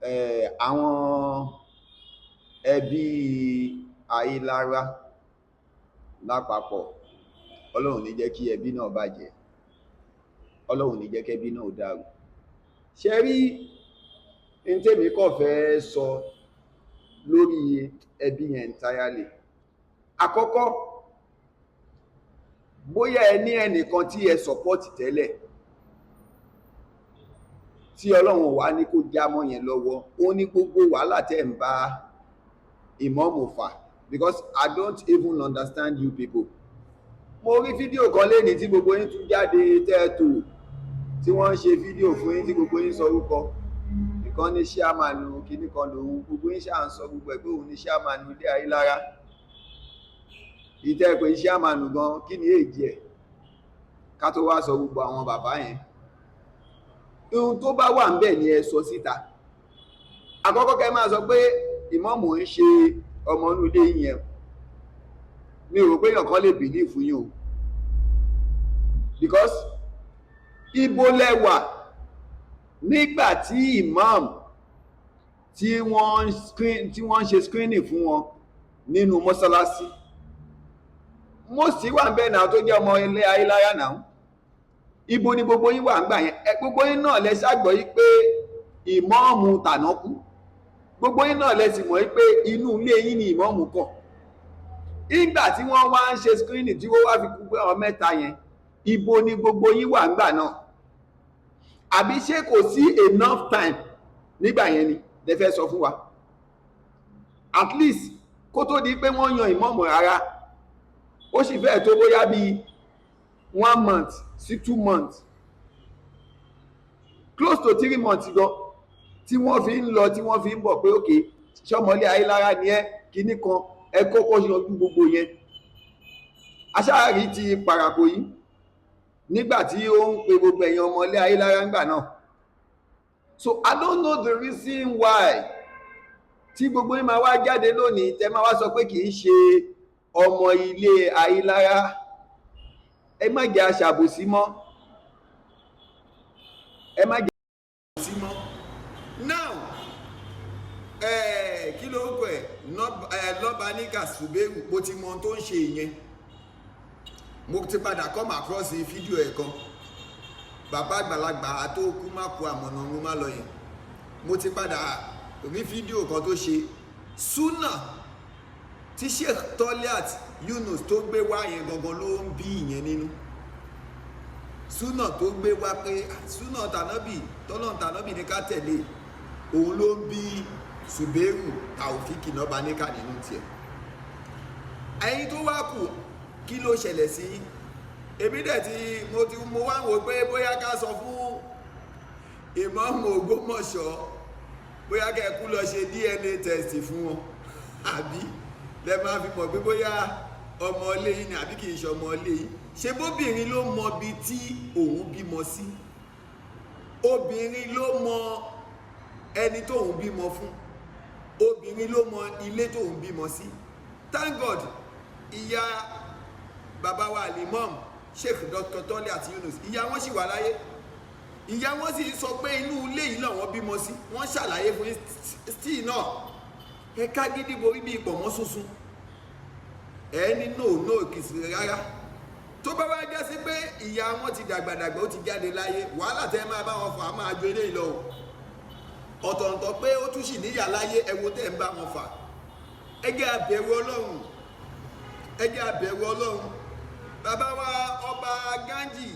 Àwọn ẹbí Ayílára lápapọ̀, Ọlọ́run ní jẹ́ kí ẹbí náà bàjẹ́, Ọlọ́run ní jẹ́ kí ẹbí náà dàrú. Ṣe rí n tèmi kàn fẹ́ sọ lórí ẹbí yẹn entirely? Àkọ́kọ́, bóyá ẹ ní ẹnìkan tí ẹ support tẹ́lẹ̀ tí Ọlọ́run wá ní kó já mọ́ yẹn lọ́wọ́, ó ní gbogbo wàhálà tẹ́ ń bá ìmáàmù fà, because I don't even understand you people. Mo rí fídíò kan lénìí tí gbogbo yín tún jáde tẹ́ ẹ tò, tí wọ́n ń ṣe fídíò fún yín, tí gbogbo yín sọ orúkọ ìkan ní chairman kìíní kan lòun. Gbogbo yín ṣáà ń sọ gbogbo ẹ̀ pé òun ní chairman ilé Ayílára. Ìtẹ́ pé chairman gan, kí ni èjì ẹ̀ ká tó wá sọ gbogbo àwọn bàbá yẹn? Ohun tó bá wà ń bẹ̀ ni ẹ sọ síta. Àkọ́kọ́, kẹ́ máa sọ pé ìmáàmù ń ṣe ọmọ inú ilé yẹn, mi ò rò pé èèyàn kan lè believe yín o, because ibo lẹ wà nígbà tí imam tí wọ́n ń ṣe screening fún wọn nínú mọ́sálásí? Most wà ń bẹ̀ náà tó jẹ́ ọmọ ilé Ayílára náà. Ibo ni gbogbo yín wà ń gbà yẹn? Ẹ gbogbo yín náà lẹ ṣàgbọ́ yí pé ìmáàmù tàná kú. Gbogbo yín náà lẹ sì mọ̀ yí pé inú ilé yín ni ìmáàmù kọ̀. Ìgbà tí wọ́n wá ń ṣe screening tí wọ́n wá fi kú pé àwọn mẹ́ta yẹn, ibo ni gbogbo yín wà ń gbà náà? Àbí ṣé kò sí enough time nígbà yẹn ni lẹ fẹ́ sọ fún wa? At least, kó tó di pé wọ́n yan ìmáàmù rárá, ó sì fẹ́ẹ̀ tó bóyá bíi one month sí 2 months, close to 3 months gan, tí wọ́n fi ń lọ, tí wọ́n fi ń bọ̀ pé, "OK, ṣọmọlé Ayílára ni ẹ́?" Kinní kan, ẹ kọ́kọ́ yanjú gbogbo yẹn. Aṣáàrí ti parako yìí nígbà tí ó ń pe gbogbo ẹ̀yin ọmọlé Ayílára ńgbà náà. So I don't know the reason why tí gbogbo yín máa wá jáde lónìí, tẹ máa wá sọ pé kì í ṣe ọmọ ilé Ayílára. Ẹ má jẹ́ aṣàbòsí mọ́, ẹ má jẹ́ aṣàbòsí mọ́. Now, kí ló ń pẹ̀ lọ́ba ní Kàṣùbẹ́rù? Mo ti mọ ohun tó ń ṣe ìyẹn. Mo ti padà come across fídíò ẹ̀ kan, bàbá àgbàlagbà tó kú má kú, àmọ̀nà ọ̀run má lọ yẹn. Mo ti padà rí fídíò kan tó ṣe. Súnà tí Sheikh Toliat Yunus tó gbé wá yẹn gangan ló ń bí ìyẹn nínú. Súnà tó gbé wá pé súnà tànábì, tọ́lọ́n tànábì ní ká tẹ̀lé, òun ló ń bí Ṣùbẹ́rù Tàòfíkì náà bá níkà nínú tiẹ̀. Ẹ̀yin tó wá kù, kí ló ṣẹlẹ̀ sí èmi dẹ̀ tí mo ti mo wá ń wò pé bóyá ká sọ fún ìmáàmù Ògbómọ̀ṣọ́, bóyá kẹ́ ẹ kú lọ ṣe DNA test fún wọn, àbí lẹ máa fi mọ̀ pé bóyá ọmọ ilé yìí ni àbí kì í ṣe ọmọ ilé yìí. Ṣe bóbìnrin ló mọ ibi tí òun bímọ sí? Obìnrin ló mọ ẹni tóun bímọ fún, obìnrin ló mọ ilé tóun bímọ sí. Thank God, ìyá bàbá wa alimom Sheikh Dr. Toliat Yunus, ìyá wọn sì wà láyé. Ìyá wọn sì sọ pé inú ilé yìí làwọn bímọ sí. Wọ́n ṣàlàyé fún yín. Still náà, ẹ ká gidi borí bí pọ̀mọ́ sunsun. Ẹ ní no, no, kìsì rárá. Tó bá wá já sí pé ìyá wọn ti dàgbàdàgbà, ó ti jáde láyé, wàhálà tẹ́ máa bá wọn fà á máa ju eléyìí lọ o. Ọ̀tọ̀ọ̀tọ̀ pé ó tún sì níyà láyé, ẹ wo tẹ́ ń bá wọn fà. Ẹ jẹ́ a bẹ̀rù Ọlọ́run, ẹ jẹ́ a bẹ̀rù Ọlọ́run. Bàbá wa Ọba Gánjì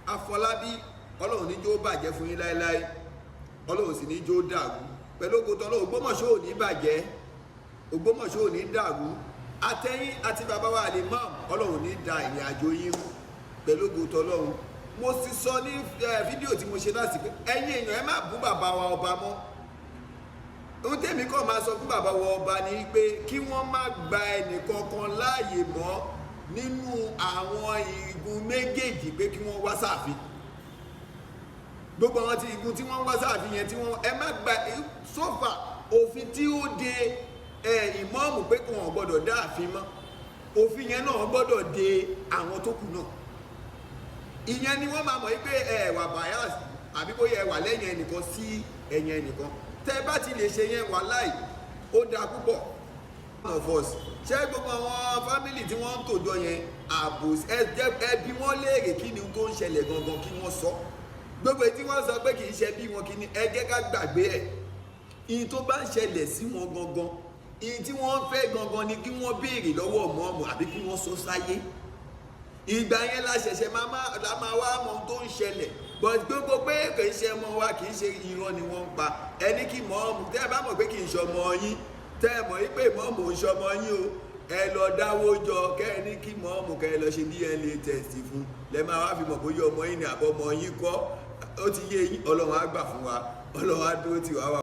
Àfọlábí, Ọlọ́run ní jó bàjẹ́ fún yín láéláé, Ọlọ́run sì ní jó dàrú. Pẹ̀lú ògo tọ́lọ́, Ògbómọ̀ṣọ́ ò ní bàjẹ́, Ògbómọ̀ṣọ́ ò ní dàrú. Àtẹ̀yìn àti bàbá wa Alimam, Ọlọ́run ní da ìrìn àjò yín rú pẹ̀lú ògo tọ́lọ́run. Mo sì sọ ní fídíò tí mo ṣe láti pé ẹ̀yin èèyàn, ẹ má bú bàbá wa ọba mọ́. Ohun tèmi kàn máa sọ fún bàbá wa ọba ni pé kí wọ́n má gba ẹnìkankan láàyè mọ́ nínú àwọn igun méjèèjì pé kí wọ́n wá sáàfin. Gbogbo àwọn tí igun tí wọ́n wá sáàfin yẹn, tí wọ́n ẹ má gba sófà. Òfin tí ó de ẹ ìmọ̀ọ́mù pé kí wọ́n gbọ́dọ̀ dá àfin mọ́, òfin yẹn náà gbọ́dọ̀ de àwọn tó kù náà. Ìyẹn ni wọ́n máa mọ̀ wípé ẹ wà bias, àbí bóyá ẹ wà lẹ́yìn ẹnìkan sí ẹ̀yìn ẹnìkan. Tẹ́ bá ti lè ṣe yẹn, wàláì, ó dáa púpọ̀. One of us, ṣé gbogbo àwọn family tí wọ́n ń tòjọ yẹn, ààbò ẹ bí wọ́n léèrè kí ni tó ń ṣẹlẹ̀ gangan, kí wọ́n sọ. Gbogbo tí wọ́n sọ pé kì í ṣe bí wọn kì í ní, ẹ jẹ́ ká gbàgbé ẹ̀. Ìyìn tó bá ń ṣẹlẹ̀ sí wọn gangan, ìyìn tí wọ́n fẹ́ gangan ni kí wọ́n béèrè lọ́wọ́ mọ́ọ̀mù àbí kí wọ́n sọ sáyé. Ìgbà yẹn la ṣẹ̀ṣẹ̀ máa la máa wá mọ ohun tó ń ṣẹlẹ̀. But gbogbo pé kì í ṣe ọmọ wa, kì í ṣe, irọ́ ni wọ́n ń pa. Ẹni kí mọ́ọ̀mù, tẹ́ ẹ bá mọ̀ pé kì í ṣe ọmọ yín, tẹ́ ẹ mọ̀ wípé mọ́ọ̀mù ń ṣe ọmọ yín o, ẹ lọ dáwó jọ, kẹ́ ẹ ní kí mọ́ọ̀mù, kẹ́ ẹ lọ ṣe DNA test fún, lẹ́ máa wá fi mọ̀ bóyá ọmọ yín ni àbọ̀ ọmọ yín kọ́. Ó ti yé yín. Ọlọ́run á gbà fún wa, Ọlọ́run á dúró tì wá wá.